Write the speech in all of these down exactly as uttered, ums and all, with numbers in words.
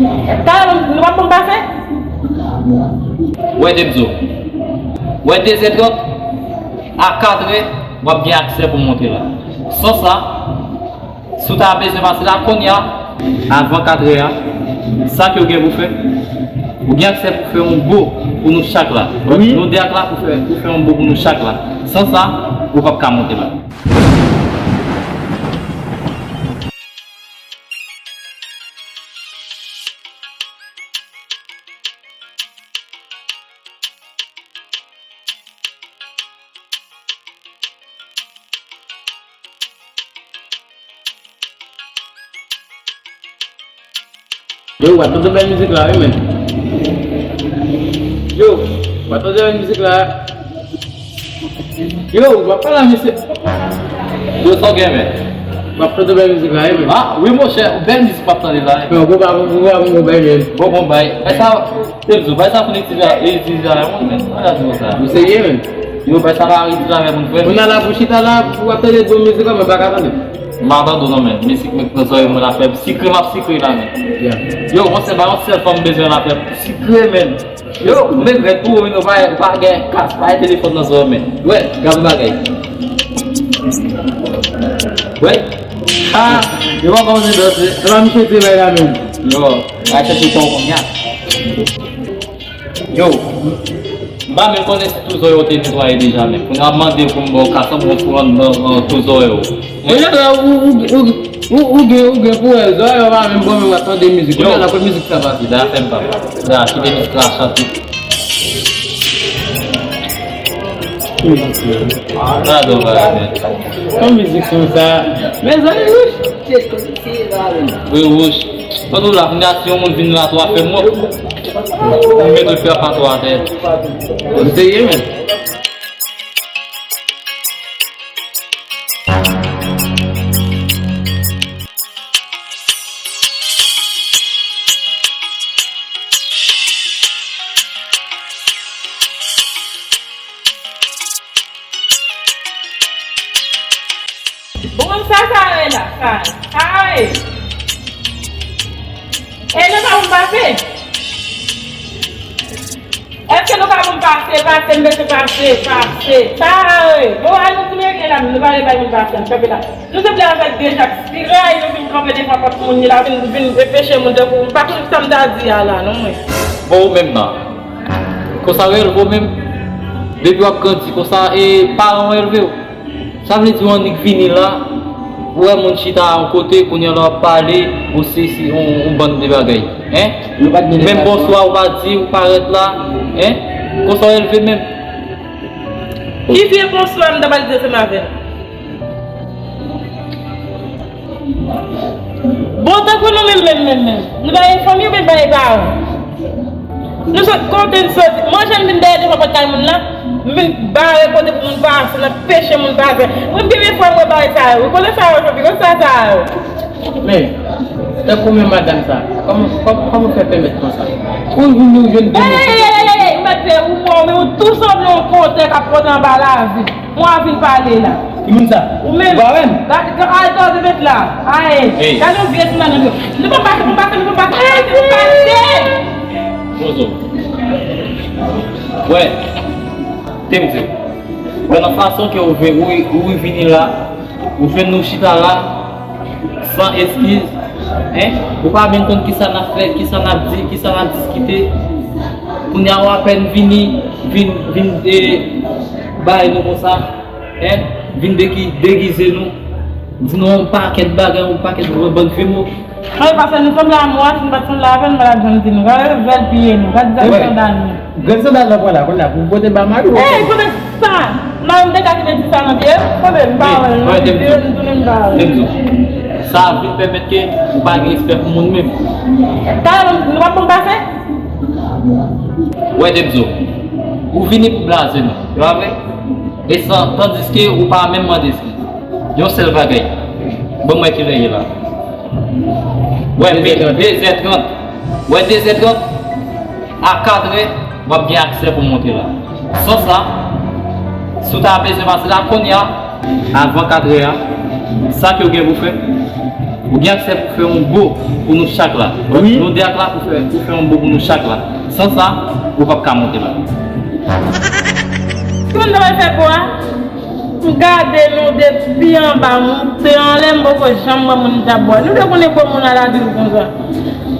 Talè nou, nou p ap konn pase? Wè, Debzo. Wè, de zè trant a kat è, w ap gen aksè pou monte la. San sa, si w ta bezwen pase la kounye a, avan kat è a, sa ke w gen pou fè, ou gen aksè pou fè yon bo pou nou chak la. Wi. Nou de ak la pou fè, pou fè yon bo pou nou chak la. San sa, ou p ap ka monte la. Yo, w ap tande bèl mizik la, wi, men. Yo, w ap tande bèl mizik la. Yo, w ap pale a mesye. Yo, sa w gen, men? W ap tande bèl mizik la, wi, men. Ah, wi, monchè, bèl mizik w ap tande la, wi. Yo, bon, ba, bon, bon, bon, bon, bèl, men. Bon, bon, bay. Bay sa, te di w, bay sa pou n itilize, itilize avè moun, men. Ann gade sa. Ou serye, men? Yo, bay sa la itilize avè moun, frè. Moun nan la pou chita la, pou w ap tande bon mizik la, men pa ka tande. M abandone, men. Mizik mwen pran zòrèy mwen la, frè. Sikre, m ap sikre la, men. Yeah. Yo, monchè, ba yon sèl fanm bezwen la, frè. Sikre, men. Yo, m regrèt pou ou, men ou pa, ou pa gen kas, pa gen telefòn nan zò, men. Wè, gade bagay. Wè. Ah, yo pa kòmanse danse. Se pa misye te bay la menm. Yo, al chèche kò w kounye a. Yo, m pa menm konnen si tou zò yo te netwaye deja, men. Kounye a mande pou m ba w kas, pou m pran nan, nan tou zò yo. Kounye a la, ou, ou, ou, ou, ou gen, ou gen pou wè, zò yo pa menm bon, men w ap tande mizik. Yo. Kounye a la, pou mizik sa pase. Da, fè m pa. Da, kite mizik la chante. Gade yon bagay, men. Yon mizik konsa. Mezanmi, wouch. Wi, wouch. Mwen tou la, kounye a, si yon moun vin la, tou a fè m wont. Mwen mete fè pa tou atè. Ou serye, men? Bon, sa, sa ye la, sa, sa ye. E nou pa pou pase? Èske nou pa pou pase, pase, m bezwen pase, pase, pase. Bon, an nou koule gen la, nou pa vle bay moun pase, nou kanpe la. Nou te vle avèk de jak siray, nou vin kanpe devan pòt moun, li la vin, vin peche moun tankou, m pa konn sa m ta di a la, non, mwen. Bon, ou menm nan. Konsa w elve w menm? Depi w ap grandi, konsa, e, paran w elve w? Sa vle di w annik vini la, ou wè moun chita yon kote, kounye a la w ap pale, ou se, se yon, yon bann de bagay. Hein? Menm bonswa ou pa di, ou parèt la, hein? Konsa w elve menm? Ki vye bonswa m ta pral di ansanm avè l? Bon, tankou nou menm, menm, menm, menm. Nou pa gen fanmi oubyen pa gen paran? Nou sot kote n soti. Manje n vin dèyè devan pòt kay moun nan. M vin bare kote pou moun pase, n ap peche moun pase. Mwen premye fwa m wè bagay sa yo. Kote sa yo, Jean-Pierre? Kote sa, sa yo? Men, tankou men madanm sa, kòman, kòman, kòman fè pèmèt konsa? Ou vin nou jwenn de moun. Ey, ey, ey, ey, ey, ou mèt fè ou mò, men ou tou sanble yon kontè k ap pote anba lavi. Mwen anvi pale la. Ki moun sa? Ou menm. Ou pa wè m? Gade, gade, al tòde met la. Aye. Hey. Gade yon vye ti madanm yo. Nou pa pase, nou pase, nou pa pase, nou pase, nou pase. Bozo. Wè. Te m di w. Wè nan fason ke ou vin, ou, ou vini la, ou jwenn nou chita la, san eskiz, hein? Ou pa menm konn kisa n ap fè, kisa n ap di, kisa n ap diskite. Kounye a ou apèn vini, vin, vin, e, bay nou konsa, hein? Vin degi-, degize nou, di nou yon pakèt bagay, yon pakèt bann vye mo. Mwen pase nou sanble a mwen, si nou pa t sanble avè l, nou pa t ap janm di nou. Gade rèvèl piye nou, gade grenn sandal nou. Grenn sandal la pran la, konn la, pou pote ba mari w. Ey, kote sa? Mari m te ka kite di sa nan pye m? Kote m pa wè l nan pye m, tounen m pa wè l. Sa ap vin pèmèt ke ou pa gen respè pou moun menm. Talè nou, nou p ap konn pase? Wè, Debzo, ou vini pou blaze nou, se pa vre? E san, tandiske ou pa menm mande eskiz. Yon sèl bagay. Ban m wè kilè ye la. Wè, de zè trant. Wè, de zè trant a kat è, w ap gen aksè pou monte la. San sa, si w ta bezwen pase la kounye a, avan kat è a, sa ke w gen pou fè, Ou gen aksè pou fè yon bo pou nou chak la. Wi. Nou de ak la pou fè, pou fè yon bo pou nou chak la. San sa, ou p ap ka monte la. Kòman nou ta pral fè bo a? M gade nou depi anba moute anlè, m poko janm wè moun ta bò. Nou te konnen bon moun a ladril konsa.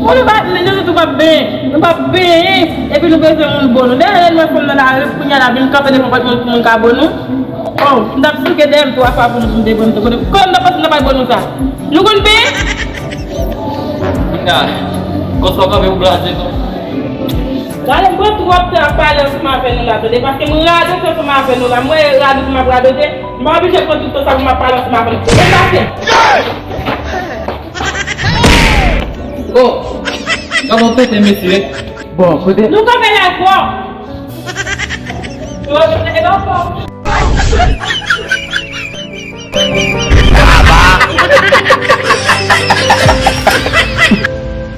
Bon, nou pa, nou, nou, nou p ap benyen. Nou p ap benyen. Epi nou bezwen moun bo nou. Dèyè lè nou wè fanm nan lari, kounye a n ap vin kanpe devan pòt moun pou moun ka bo nou. Oh, m t ap souke dèyè m twa fwa pou nou, pou m te bo nou. Kote, kote m t ap pase nan bay bo nou sa? Nou konn benyen? Linda, kòs pa kanpe pou blaze non. Gade, m pran twòp tan ap pale ansanm avè nou la, tande, paske m radote ansanm avè nou la. M wè radote m ap radote, m pa oblije pran tout tan sa pou m ap pale ansanm avè nou. Konn pase. Oh! Gade yon tenten mesye. Bon, kote? Nou kanpe la twòp. Yo, e pa fò.